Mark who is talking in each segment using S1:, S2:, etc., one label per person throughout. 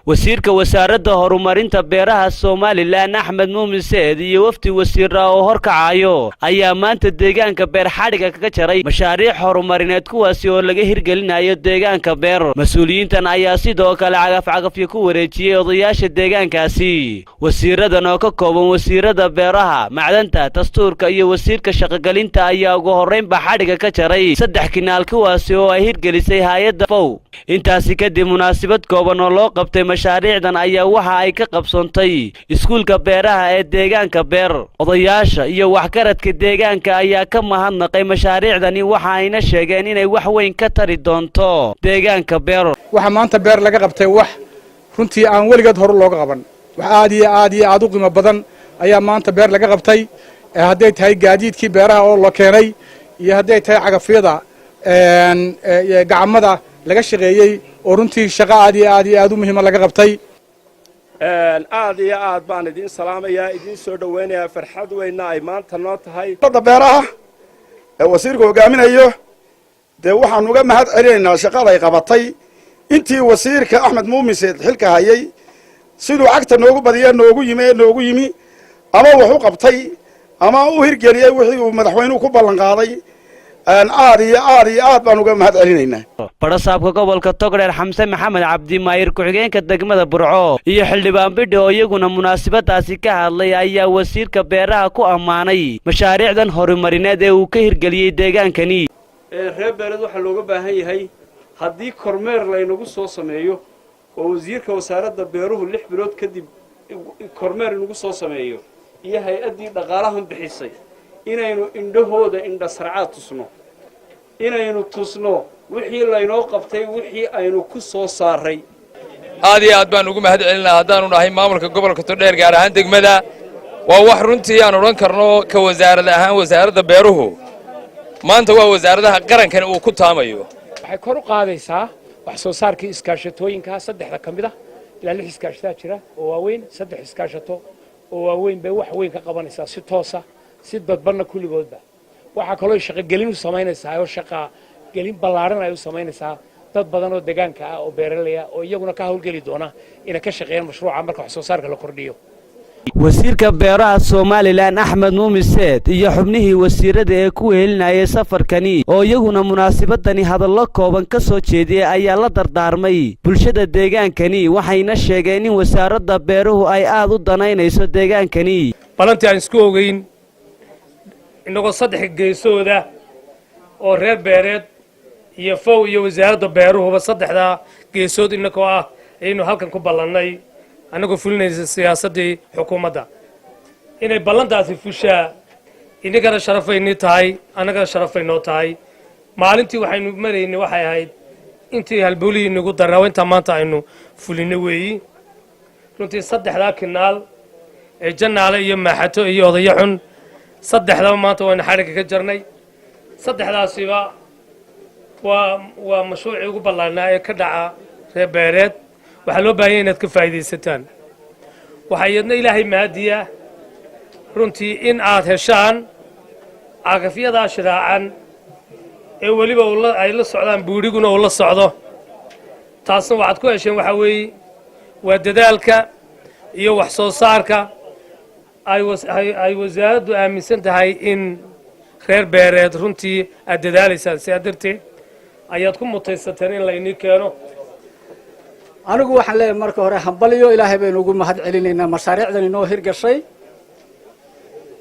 S1: Wasiirka Wasaaradda Horumarinta Beeraha Somaliland, Axmed Muumin Seed, iyo wafdi wasiira oo horkacayo ayaa maanta deegaanka Beer xadhiga kaga jaray mashaariic horumarineed, kuwaasi oo laga hirgelinayo deegaanka Beer. Mas-uuliyiintan ayaa sidoo kale cagafcagafyo ku wareejiyey odayaasha deegaankaasi. Wasiiradan oo ka kooban wasiirada beeraha, macdanta, dastuurka iyo wasiirka shaqogelinta ayaa ugu horraynba xadhiga ka jaray saddex kinaal, kuwaasi oo ay hirgelisay hay-adda FAO. Intaasi kadib, munaasabad kooban oo loo qabtay mashaariicdan ayaa waxa ay ka qabsoontay iskuulka beeraha ee deegaanka Beer. Odayaasha iyo waxgaradka deegaanka ayaa ka mahadnaqay mashaariicdani, waxa ayna sheegeen inay wax weyn ka tari doonto deegaanka Beer.
S2: Waxaa maanta Beer laga qabtay wax runtii aan weligeed hore looga qaban. Wax aad iyo aad iyo aad u qiimo badan ayaa maanta Beer laga qabtay, hadday tahay gaadiidkii beeraha oo la keenay iyo hadday tahay cagafyada gacmada laga shaqeeyey, oo runtii shaqo aad iyo aad iyo aad u muhiima laga qabtay.
S3: Aad iyo aad baan idiin salaamayaa, idiin soo dhowaynayaa. Farxad weynna ay maanta noo tahay.
S4: Da beeraha ee wasiirku hogaaminayo, dee waxaan uga mahad celinaynaa shaqada ay qabatay intii wasiirka Axmed Muumin Seed xilka hayay, siduu cagta noogu badiya noogu yimi ee noogu yimi ama wax u qabtay ama u hirgeliyey wixii uu madaxweynuhu ku ballan qaaday. Aad iyo aad iyo aad baan uga mahad celinaynaa.
S1: Badhasaabka gobolka Togdheer, Xamse Maxamed Cabdi, maayir ku-xigeenka degmada Burco iyo xildhibaan Bidhi oo iyaguna munaasabadaasi ka hadlay ayaa wasiirka beeraha ku ammaanay mashaariicdan horumarineed ee uu ka hirgeliyey deegaankani.
S5: Reer Beereed waxaa looga baahan yahay, haddii kormeer laynagu soo sameeyo oo wasiirka wasaaradda beeruhu 6 bilood kadib kormeer inagu soo sameeyo iyo hay-addii dhaqaalahan bixisay, inaynu indhahooda indhasarcaad tusno, inaynu tusno wixii laynoo qabtay, wixii aynu ku soo saaray.
S6: Aad iyo aad baan ugu mahad celinaa haddaanu nahay maamulka gobolka Togdheer, gaar ahaan degmada. Waa wax runtii aan odhan karno ka wasaarad ahaan, wasaaradda beeruhu maanta waa wasaaradaha qarankan uu ku taamayo.
S7: Waxay kor u qaadaysaa wax soo saarkii iskaashatooyinka saddexda ka mid ah. Ilaa lix iskaashataa jira oo waaweyn. Saddex iskaashato oo waaweyn bay wax weyn ka qabanaysaa, si toosa, si dadbanna kulligoodba. Waxaa kaloo shaqogelin u samaynaysaa oo shaqagelin ballaaran ay u samaynaysaa dad badan oo deegaanka ah oo beeraley ah, oo iyaguna ka hawlgeli doona inay ka shaqeeyaan mashruuca marka wax soo saarka la kordhiyo.
S1: Wasiirka beeraha Somaliland, Axmed Muumin Seed, iyo xubnihii wasiirada ee ku wehelinayay safarkani oo iyaguna munaasabadani hadallo kooban ka soo jeediyey ayaa la dardaarmay bulshada deegaankani, waxayna sheegeen in wasaaradda beeruhu ay aad u danaynayso deegaankani.
S8: Balantii aan isku ogeyn, innagoo saddex geesooda oo reer Beereed iyo FAO iyo wasaaradda beeruhuba, saddexdaa geesood innagoo ah, ayaynu halkan ku ballannay, annagoo fulinaysa siyaasaddii xukuumadda. Inay ballantaasi fushaa innagana sharafaynii tahay, annagana sharafay noo tahay. Maalintii waxaynu maraynay waxay ahayd intii halbowlihii inagu darnaa, intaa maanta aynu fulinno weeyi. Runtii saddexdaa kinaal ee Jannaale iyo Maaxato iyo Odayo Xun, saddexdaba maanta waynu xadhigga ka jarnay. Saddexdaasiba waa mashruucii ugu ballaarnaa ee ka dhaca reer Beereed. Waxaa loo baahanya inaad ka faa'iidaysataan. Waxaa iyadna Ilaahay mahadiya runtii in aad heshaan cagafyadaa shiraacan ee weliba ay la socdaan, buudhiguna uu la socdo. Taasna waxaad ku hesheen waxaa weeye waa dadaalka iyo wax soo saarka ay wasaaraddu aaminsan tahay in reer Beereed runtii aad dadaalaysaan. Sidaa darteed ayaad ku mutaysateen in laynii keeno.
S9: Anigu waxaan leeyahay marka hore hambalyo. Ilaahay baynu ugu mahad celinaynaa mashaariicdan inoo hirgashay.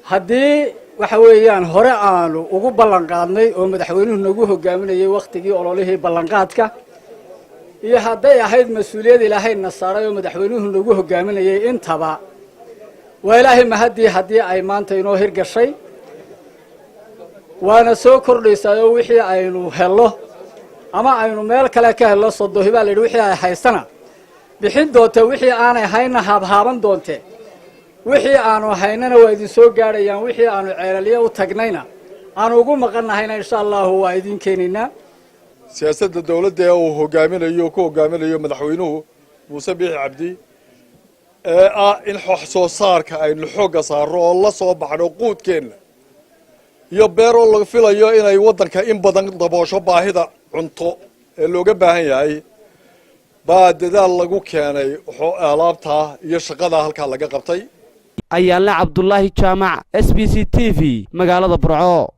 S9: Haddii waxa weeyaan hore aanu ugu ballan qaadnay oo madaxweynuhu nagu hogaaminayay wakhtigii ololihii ballanqaadka, iyo hadday ahayd mas-uuliyad Ilaahayna saaray oo madaxweynuhu nagu hogaaminayay, intaba waa Ilaahay mahaddii haddii ay maanta inoo hirgashay. Waana soo kordhaysaa oo wixii aynu hello ama aynu meel kale ka hello, sodohi baa la yidhi, wixii ay haystana bixin doonte, wixii aanay hayna haabhaaban doonte. Wixii aanu haynana waa idin soo gaadhayaan, wixii aanu ceelalyo u tagnayna aanu ugu maqannahayna, insha Allahu, waa idiin keenaynaa.
S10: Siyaasadda dowladda ee uu hogaaminayo, ku hogaaminayo madaxweynuhu Muuse Biixi Cabdi, ee ah in wax soo saarka aynu xoogga saarro oo la soo baxno quudkeenna, iyo beeroo laga filayo inay waddanka in badan daboosho baahida cunto ee looga baahan yahay. Baa dadaal lagu keenay alaabtaa iyo shaqadaa halkaa laga qabtay.
S1: Ayaanle Cabdulaahi Jaamac, SBC TV, magaalada Burco.